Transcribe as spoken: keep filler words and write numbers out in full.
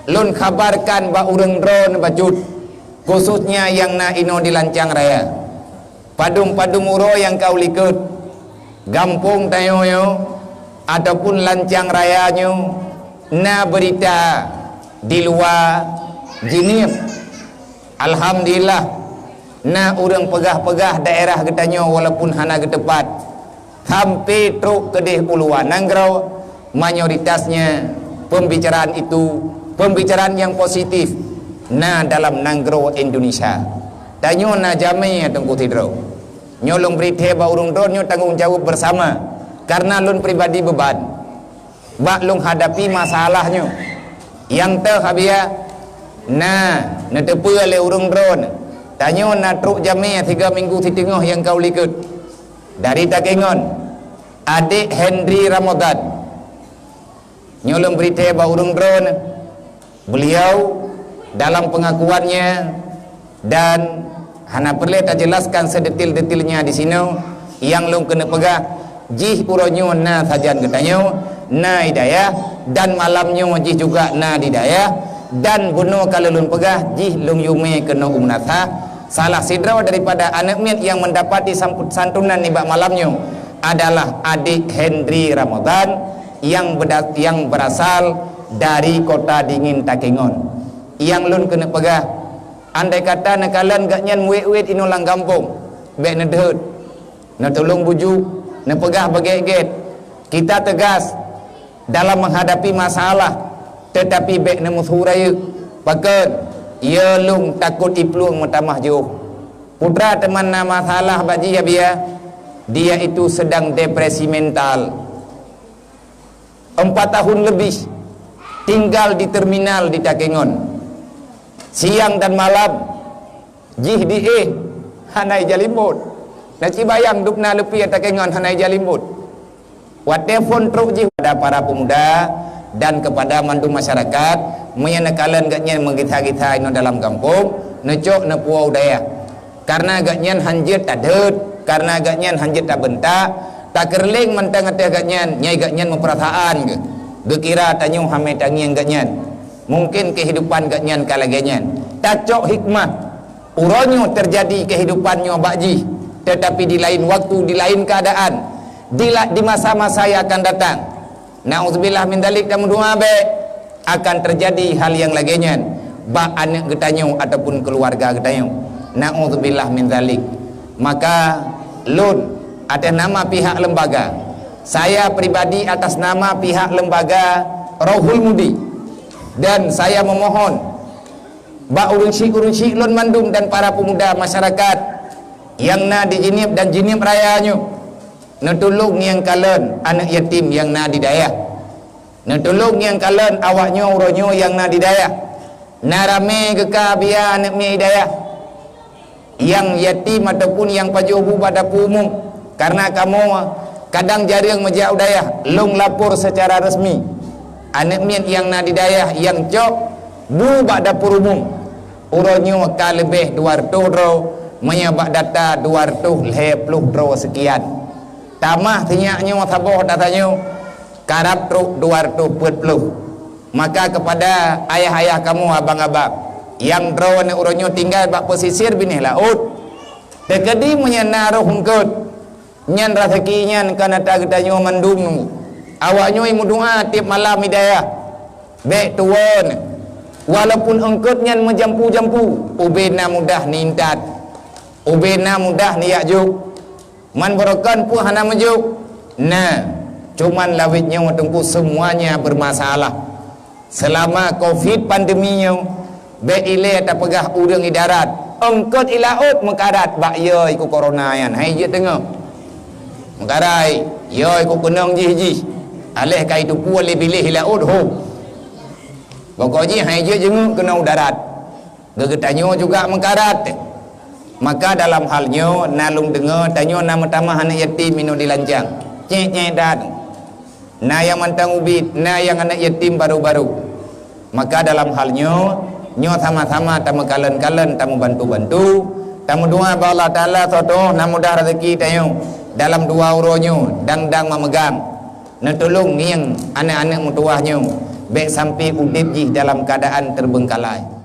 Lôn khabarkan bak ureuëng droeneuh bacut, khususnya nyang na inoe di Lancang Raya. Padum-padum uroe nyang ka u likot, gampông tanyoe nyoe ataupun Lancang Raya nyoe na beurita di luwa Jeunieb. Alhamdulillah, na ureuëng peugah-peugah daerah geutanyoe walaupun hana geuteupat. Sampai trok keudeh u luwa nanggroe, mayoritasnya pembicaraan itu, pembicaraan yang positif na dalam nanggroe Indonesia. Tanyoe na jamé, Teungku sidroe. Nyoe lôn bri thèe bak ureuëng droeneuh, nyoe tanggong jaweueb bersama, karena lôn pribadi beban bak lôn hadapi masalah nyoe. Nyang teuh, Abiya, na neuteupeue lé ureuëng droeneuh, tanyoe na trok jamé tiga minggu siteungoh nyang ka u likot. Dari Takengon, Adek Henry Ramadhan. Nyoe lôn bri thèe bak ureuëng droeneuh, beliau dalam pengakuannya dan hana peureulée tajelaskan sedetil-detilnya di sinoe, nyang lôn keuneuk peugah, jih uroe nyoe na sajan geutanyoe, na di dayah, dan malam nyoe jih juga na di dayah, dan bunoe ka lôn peugah, jih lôn yumé keunoe u meunasah. Salah sidroe daripada aneuëk miet nyang mendapati sampu-, santunan nibak malam nyoe adalah Adek Henry Ramadhan yang beda-, yang berasal dari Kota Dingin Takengon. Nyang lôn keuneuk peugah, andai kata neukalon gobnyan muet-uet inoe lam gampông, bék neudeuet, neutulông bujuk, neupeugah beugét-gét. Kita tegas dalam menghadapi masalah, tetapi bék neumeusu rayeuk. Pakon? Ya lôn takot iplueng meutamah jiôh. Putra teuma na masalah bak jih, Abiya, dia itu sedang depresi mental. Empat tahun lebih tinggal di terminal di Takengon. Siang dan malam jih di éh, hana jijalimbot. Na cibayang dubna leupie Takengon hana jijalimbot. Watée phon trok jih kepada para pemuda dan kepada mandum masyarakat, meunyoe neukalon gobnyan meugisa-gisa inoe dalam gampông, neucok neupuwoe u dayah. Karena gobnyan hanjeuet tadeuet, karena gobnyan hanjeuet tabeuntak, takeureuleng mantong ateueh gobnyan, nyai gobnyan meupeurasaan geuh. Geukira tanyoe hamé tangieng gobnyan. Mungken keuhidupan gobnyan ka lagée nyan. Tacok hikmah. Uroe nyoe teujadi keuhidupan nyoe bak jih, teutapi di laén waktu, di laén keuadaan, di la-, di masa-masa nyang akan datang. Nauzubillah min dzalik, tameudoá bék akan teujadi hal nyang lagée nyan bak aneuëk geutanyoe ataupun keuluwarga geutanyoe. Nauzubillah min dzalik. Maka lôn atas nama pihak lembaga, saya pribadi atas nama pihak lembaga Rohul Mudi, dan saya memohon bak ureuëng syiek-ureuëng syiek lôn mandum dan para pemuda masyarakat nyang na di Jeunieb dan Jeunieb Raya nyoe, neutulông nyang kalon aneuëk yatim nyang na di dayah. Neutulông nyang kalon awak nyoe uroe nyoe nyang na di dayah. Na ramé geuka, Abiya, aneuëk miet di dayah. Nyang yatim ataupun nyang pajoh bu bak dapur umum. Karena kamoe kadang jareueng meujak u dayah, lôn lapor secara resmi. Aneuëk miet nyang na di dayah nyang cok bu bak dapur umum, uroe nyoe ka leubeh dua reutôh droe, meunyoe bak data dua reutôh lhée ploh droe seukian. Tamah sinyak nyoe saboh data nyoe, karab trok dua reutôh peuet ploh. Maka kepada ayah-ayah kamoe, abang-abang, nyang droeneuh uroe nyoe tinggai bak pesisir binéh laôt, teukeudi meunyoe na roh eungkôt, nyan raseuki nyan ka na geutanyoe mandum. Awak nyoe meudoá tieb malam di dayah, bék tuwoe. Walaupun eungkôt nyan meujampu-jampu, ubé na mudah neuintat, ubé na mudah neujak jok. Man barokon peue hana meujok? Na, cuman lawét nyoe Teungku seumuanya beurmasalah. Seulama covid pandemi nyoe, bék ilée tapeugah ureuëng di darat, eungkôt di laôt meukarat bak yôi keu corona nyan, hai jeuet teungoh. Meukarat, yôi keu keunong jih-jih, aléh ka jiteupeue lé biléh di laôt, ho. Pokok jih hai jeuet jeungeuk keunong u darat. Geutanyoe juga meukarat. Maka dalam hal nyoe na lôn deungoe tanyoe na meutamah aneuëk yatim inoe di Lancang. Cék-cék that. Na nyang mantong ubit, na nyang aneuëk yatim baru-baru. Maka dalam hal nyoe, nyoe sama-sama tameukalon-kalon, tameubantu-bantu, tameudoá bak Allah Taala soe tuoh na mudah raseuki tanyoe dalam dua uroe nyoe dang-dang mameugang. Neutulông ngieng aneuëk-aneuëk meutuwah nyoe, Bék sampai udeb jih dalam keuadaan teubeungkalai.